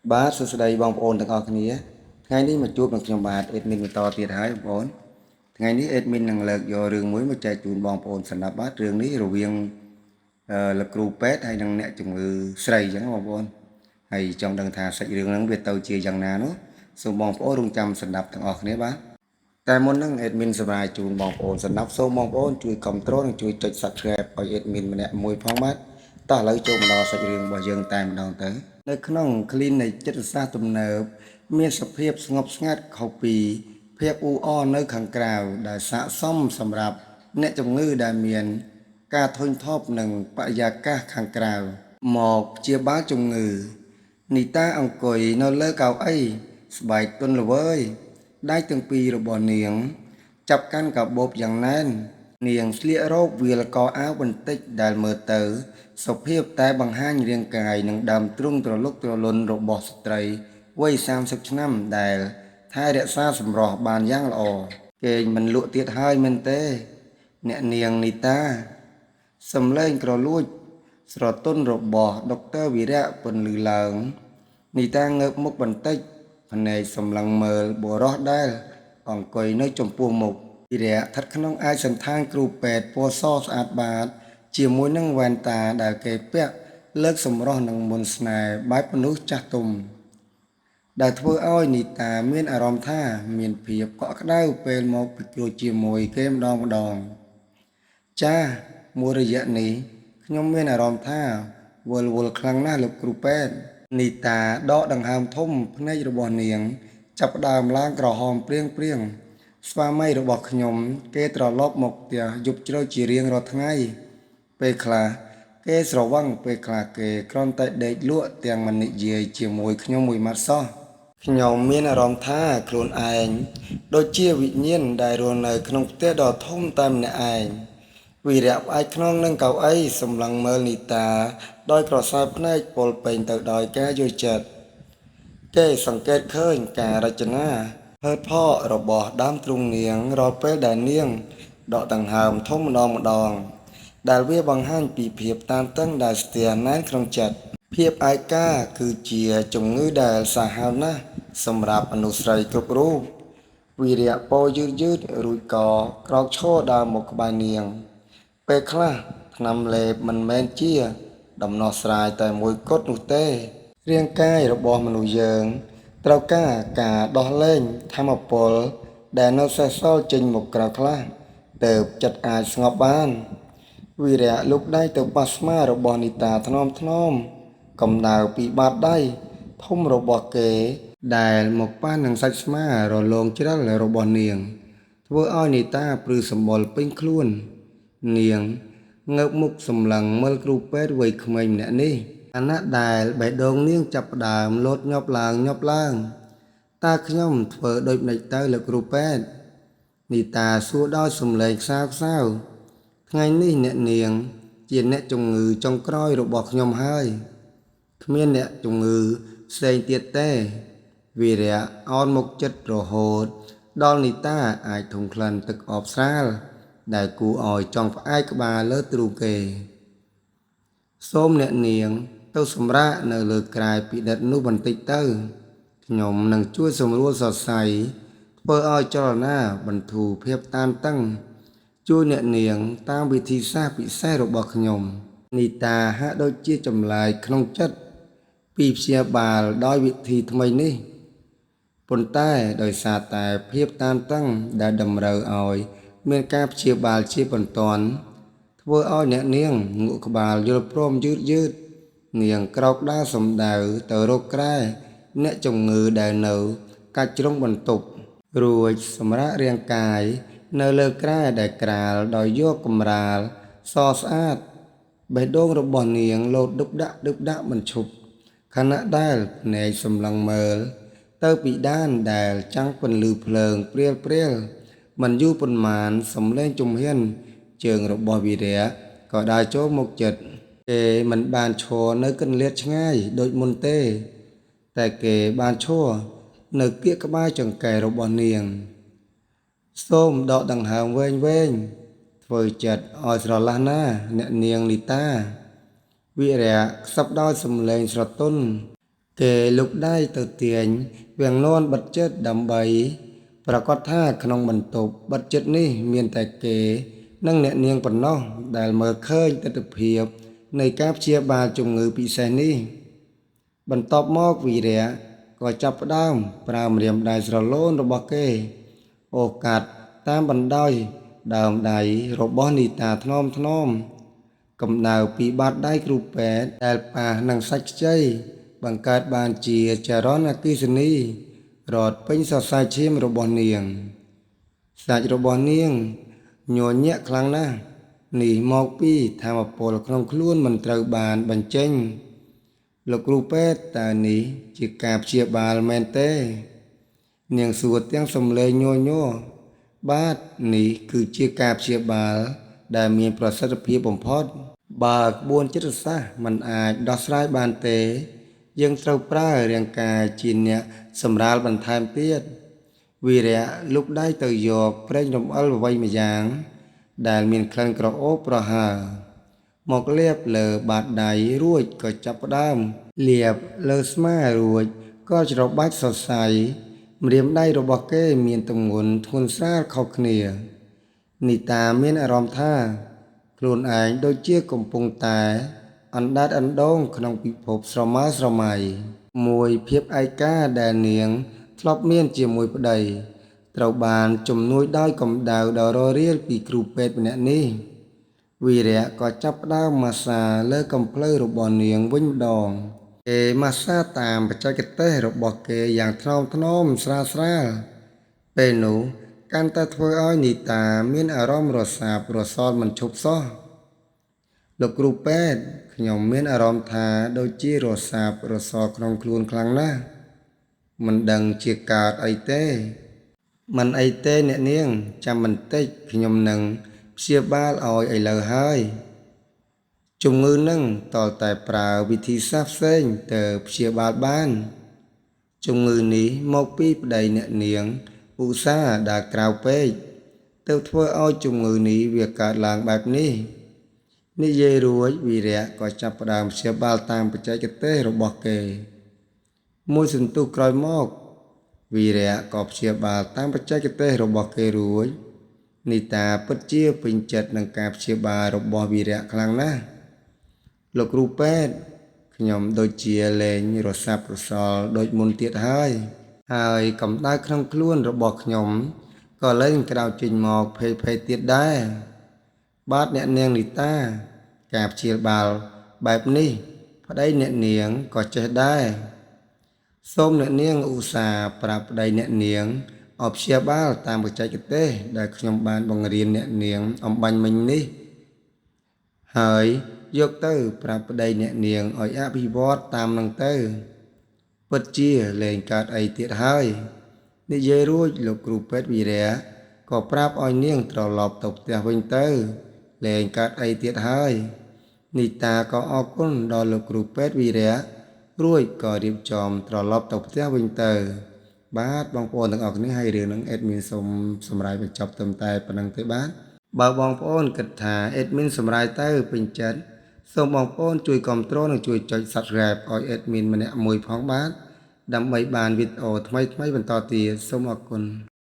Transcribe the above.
បាទសួស្តីបងប្អូនទាំងអស់គ្នាថ្ងៃនេះមកជួបនឹងខ្ញុំបាទ admin បន្តទៀតហើយបងប្អូនថ្ងៃនេះ admin នឹងលើកយករឿងមួយមកចែកជូនបងប្អូនសម្រាប់បាទរឿងនេះរវាងលោកគ្រូពេទ្យហើយនិងអ្នកជំងឺស្រីអញ្ចឹងបងប្អូនហើយចង់ដឹងថាសាច់រឿងហ្នឹងវាទៅជាយ៉ាងណានោះសូមបងប្អូនរងចាំស្ដាប់ទាំងអស់គ្នាបាទតែមុនហ្នឹង admin សម្រាប់ជូនបងប្អូនស្ដាប់សូមបងប្អូនជួយគាំទ្រនិងជួយចុច Subscribe ឲ្យ admin ម្នាក់មួយផងបាទតោះឥឡូវចូលមកដល់សាច់រឿងរបស់យើងតែម្ដងទៅនៅក្នុង clinic ចិត្តសាស្ត្រទំនើបមានសភាពស្ងប់ស្ងាត់ខុសពីភាពអ៊ូអរនៅខាងក្រៅដែលស័ក្តិសមសម្រាប់អ្នកជំងឺដែលមានការធុញថប់និងបរិយាកាសខាងក្រៅមកព្យាបាលជំងឺនីតាអង្គុយនៅលើកៅអីស្បែកទន់ល្វើយដៃទាំងពីររបស់នាង ចាប់កាន់កាបូបយ៉ាងណែននាងស្លៀករ៉ូបវាលកអាវបន្តិចដែលមើលទៅសុភាពតែបង្ហាញរាងកាយនិងដើមទ្រូងទ្រលុកទ្រលន់របស់ស្ត្រីវ័យ30ឆ្នាំដែលថែរក្សាសម្រស់បានយ៉ាងល្អគេងមិនលក់ទៀតហើយមែនទេអ្នកនាងនីតាសំឡេងក្រលួចស្រទន់របស់ដុកទ័រវីរៈពន្លឺឡើងនីតាងើបមុខបន្តិចភ្នែកសម្លឹងមើលបុរសដែលអង្គុយនៅចំពោះមុខវីរៈស្ថិតក្នុងឯកសណ្ឋានគ្រូពេទ្យពណ៌សស្អាតបាតជាមួយនឹងវ៉ែនតាដែលគេពាក់លើកសម្រស់នឹងមន្តស្នេហ៍បែបមនុស្សចាស់ទុំដែលធ្វើឲ្យនីតាមានអារម្មណ៍ថាមានភាពកក់ក្ដៅពេលមកពិគ្រោះជាមួយគេម្ដងម្ដងចាសមួយរយៈនេះខ្ញុំមានអារម្មណ៍ថាវិលវល់ខ្លាំងណាស់លោកគ្រូពេទ្យនីតាដកដង្ហើមធំភ្នែករបស់នាងចាប់ផ្ដើមឡើងក្រហមព្រៀងព្រៀងស្វាមីរបស់ខ្ញុំគេត្រឡប់មកផ្ទះយប់ជ្រៅជារៀងរាល់ថ្ងៃពេលខ្លះគេស្រវឹងពេលខ្លះគេគ្រាន់តែដេកលក់ទាំងមិននិយាយជាមួយខ្ញុំមួយម៉ាត់សោះខ្ញុំមានអារម្មណ៍ថាខ្លួនឯងដូចជាវិញ្ញាណដែលរស់នៅក្នុងផ្ទះដ៏ធំតែម្នាក់ឯងវីរៈផ្អែកខ្នងនឹងកៅអីសម្លឹងមើលនីតាដោយក្រសែភ្នែកពោលពេញទៅដោយការយល់ចិត្តគេសង្កេតឃើញការរចនាហឺតផករបស់ដើមទ្រូងនាងរាល់ពេលដែលនាងដកដង្ហើមធំម្ដងម្ដងដែលវាបង្ហាញពីភាពតានតឹងដែលស្ទះណែនក្នុងចិត្តភាពឯកាគឺជាជំងឺដែលសាហាវណាស់សម្រាប់មនុស្សស្រីគ្រប់រូបវីរៈពោយឺតយឺតរួចក៏ក្រោកឈរដើរមកក្បែរនាងពេលខ្លះថ្នាំលេបមិនមែនជាដំណោះស្រាយតែមួយគត់នោះទេរាងកាយរបស់មនុស្សយើងត្រូវការការដោះលែងធម៌ពលដែលនៅសេសសល់ចេញមកក្រៅខ្លះទើបចិត្តអាចស្ងប់បានវីរៈលូកដៃទៅប៉ះស្មារបស់នីតាថ្នមថ្នមកម្ដៅពីបាតដៃធំរបស់គេដែលមកប៉ះនឹងសាច់ស្មារលោងជ្រិលរបស់នាងធ្វើឲ្យនីតាព្រឺសម្បុរពេញខ្លួននាងងើបមុខសម្លឹងមើលគ្រូពេទ្យវ័យក្មេងម្នាក់នេះខណៈដែលបេះដូងនាងចាប់ផ្ដើមលោតញាប់ឡើងញាប់ឡើងតើខ្ញុំធ្វើដូចម្តេចទៅលោកគ្រូពេទ្យនីតាសួរដោយសំឡេងខ្សៅខ្សៅថ្ងៃនេះអ្នកនាងជាអ្នកជំងឺចុងក្រោយរបស់ខ្ញុំហើយគ្មានអ្នកជំងឺផ្សេងទៀតទេវីរៈអោនមកចិត្តរហូតដល់នីតាអាចធុំក្លិនទឹកអប់ស្រាលដែលគួរឲ្យចង់ផ្អែកក្បាលលើទ្រូងគេសូមអ្នកនាងទៅសម្រាកនៅលើគ្រែពិនិត្យនោះបន្តិចទៅខ្ញុំនឹងជួយសម្រួលសរសៃធ្វើឲ្យចលនាបន្ធូរភាពតានតឹងជួយអ្នកនាងតាមវិធីសាស្ត្រពិសេសរបស់ខ្ញុំនីតាហាក់ដូចជាចម្លែកក្នុងចិត្តពីព្យាបាលដោយវិធីថ្មីនេះប៉ុន្តែដោយសារតែភាពតានតឹងដែលតម្រូវឲ្យមានការព្យាបាលជាបន្ទាន់ធ្វើឲ្យអ្នកនាងងក់ក្បាលយល់ព្រមយឺតយឺតនាងក្រោកដើរសំដៅទៅរកគ្រែអ្នកជំងឺដែលនៅកាច់ជ្រុងបន្ទប់រួចសម្រាករាងកាយនៅលើគ្រែដែលក្រាលដោយយកកម្រាលសស្អាតបេះដូងរបស់នាងលោតឌឹបដាក់ឌឹបដាក់មិនឈប់ខណៈដែលភ្នែកសម្លឹងមើលទៅពីដានដែលចាំងពន្លឺភ្លើងព្រាលព្រាលមិនយូរប៉ុន្មានសំឡេងជំហានជើងរបស់វីរៈក៏ដើរចូលមកចិត្តគេមិនបានឈរនៅកន្លាតឆ្ងាយដូចមុនទេតែគេបានឈរនៅគៀកក្បែរចង្កេះរបស់នាងសូមដកដង្ហើមវែងវែងធ្វើចិត្តឲ្យស្រឡះណាអ្នកនាងនីតាវីរៈខ្សឹបដោយសំឡេងស្រទន់ គេលូកដៃទៅទាញវាំងននបិទចិត្តដើម្បីប្រាកដថាក្នុងបន្ទប់បិទចិត្តនេះមានតែគេនិងអ្នកនាងប៉ុណ្ណោះដែលមើលឃើញទិដ្ឋភាពនៃការព្យាបាលជំងឺពិសេសនេះបន្ទាប់មកវីរៈក៏ចាប់ផ្ដើមប្រើម្រាមដៃស្រឡូនរបស់គេអូសកាត់តាមបណ្ដោយដើមដៃរបស់នីតាថ្នមថ្នមកម្ដៅពីបាតដៃគ្រូពេទ្យដែលប៉ះនឹងសាច់ខ្ចីបង្កើតបានជាចរន្តអគ្គិសនីរត់ពេញសរសៃឈាមរបស់នាងសាច់របស់នាងញ័រញាក់ខ្លាំងណាស់នេះមកពីធម៌ពលក្នុងខ្លួនមិនត្រូវបានបញ្ចេញលោកគ្រូពេទ្យតើនេះជាការព្យាបាលមែនទេនាងសួរទាំងសំឡេងញ័រញ័របាទនេះគឺជាការព្យាបាលដែលមានប្រសិទ្ធភាពបំផុតបើក្បួនចិត្តសាស្ត្រមិនអាចដោះស្រាយបានទេយើងត្រូវប្រើរាងកាយជាអ្នកសម្រាលបន្ថែមទៀតវីរៈលូកដៃទៅយកប្រេងរំអិលអ្វីម្យ៉ាងដែលមានក្លិនក្រអូបប្រហើរមកលាបលើបាតដៃរួចក៏ចាប់ផ្ដើមលាបលើស្មារួចក៏ច្របាច់សរសៃម្រាមដៃរបស់គេមានទម្ងន់ធ្ងន់ស្រាលខុសគ្នានីតាមានអារម្មណ៍ថាខ្លួនឯងដូចជាកំពុងតែអណ្ដែតអណ្ដូងក្នុងពិភពស្រមើស្រមៃមួយភាពឯកាដែលនាងធ្លាប់មានជាមួយប្តីត្រូវបានជំនួយដោយកម្ដៅដ៏ររាលពីគ្រូពេទ្យម្នាក់នេះវីរៈក៏ចាប់ផ្ដើមម៉ាស្សាលើកំភ្លៅរបស់នាងវិញម្ដងគេម៉ាស្សាតាមបច្ចេកទេសរបស់គេយ៉ាងថ្នមថ្នមស្រាលស្រាលពេលនោះកាន់តែធ្វើឲ្យនីតាមានអារម្មណ៍រសាបរសល់មិនឈប់សោះលោកគ្រូពេទ្យខ្ញុំមានអារម្មណ៍ថាដូចជារសាបរសល់ក្នុងខ្លួនខ្លាំងណាស់មិនដឹងជាកើតអីទេមិនអីទេអ្នកនាងចាំបន្តិចខ្ញុំនឹងព្យាបាលឲ្យឥឡូវហើយជំងឺនឹងតតែប្រើវិធីសាស្ត្រផ្សេងទៅព្យាបាលបានជំងឺនេះមកពីប្តីអ្នកនាងឧស្សាហ៍ដើរក្រៅពេកទើបធ្វើឲ្យជំងឺនេះវាកើតឡើងបែបនេះនិយាយរួចវីរៈក៏ចាប់ផ្ដើមព្យាបាលតាមបច្ចេកទេសរបស់គេមួយសន្ទុះក្រោយមកវីរៈក៏ព្យាបាលតាមបច្ចេកទេសរបស់គេរួចនីតាពិតជាពេញចិត្តនឹងការព្យាបាលរបស់វីរៈខ្លាំងណាស់លោកគ្រូពេទ្យខ្ញុំដូចជាលែងរសាប់រសល់ដូចមុនទៀតហើយហើយកម្ដៅក្នុងខ្លួនរបស់ខ្ញុំក៏លែងក្រោកចេញមកភេយៗទៀតដែរបាទអ្នកនាងនីតាការព្យាបាលបែបនេះប្តីអ្នកនាងក៏ចេះដែរសូមអ្នកនាងឧស្សាហ៍ប្រាប់ប្តីអ្នកនាងឲ្យព្យាបាលតាមបច្ចេកទេសដែលខ្ញុំបានបង្រៀនអ្នកនាងអំបញ្ញមិញនេះហើយយកទៅប្រាប់ប្តីអ្នកនាងឲ្យអភិវឌ្ឍតាមនឹងទៅពិតជាលែងកើតអីទៀតហើយនិយាយរួចលោកគ្រូពេទ្យវីរៈក៏ប្រាប់ឲ្យនាងត្រឡប់ទៅផ្ទះវិញទៅលែងកើតអីទៀតហើយនីតាក៏អរគុណដល់លោកគ្រូពេទ្យវីរៈរួចក៏រៀបចំត្រឡប់ទៅផ្ទះវិញទៅបាទបងប្អូនទាំងអស់គ្នាហើយរឿងហ្នឹង admin សូមសម្រាយបញ្ចប់ត្រឹមតែប៉ុណ្្នឹងទេបាទបើបងប្អូនគិតថា admin សម្រាយទៅពេញចិត្តសូមបងប្អូនជួយគាំទ្រនិងជួយចុច Subscribe ឲ្យ admin ម្នាក់មួយផងបាទដើម្បីបានវីដេអូថ្មីៗបន្តទៀតសូមអរគុណ។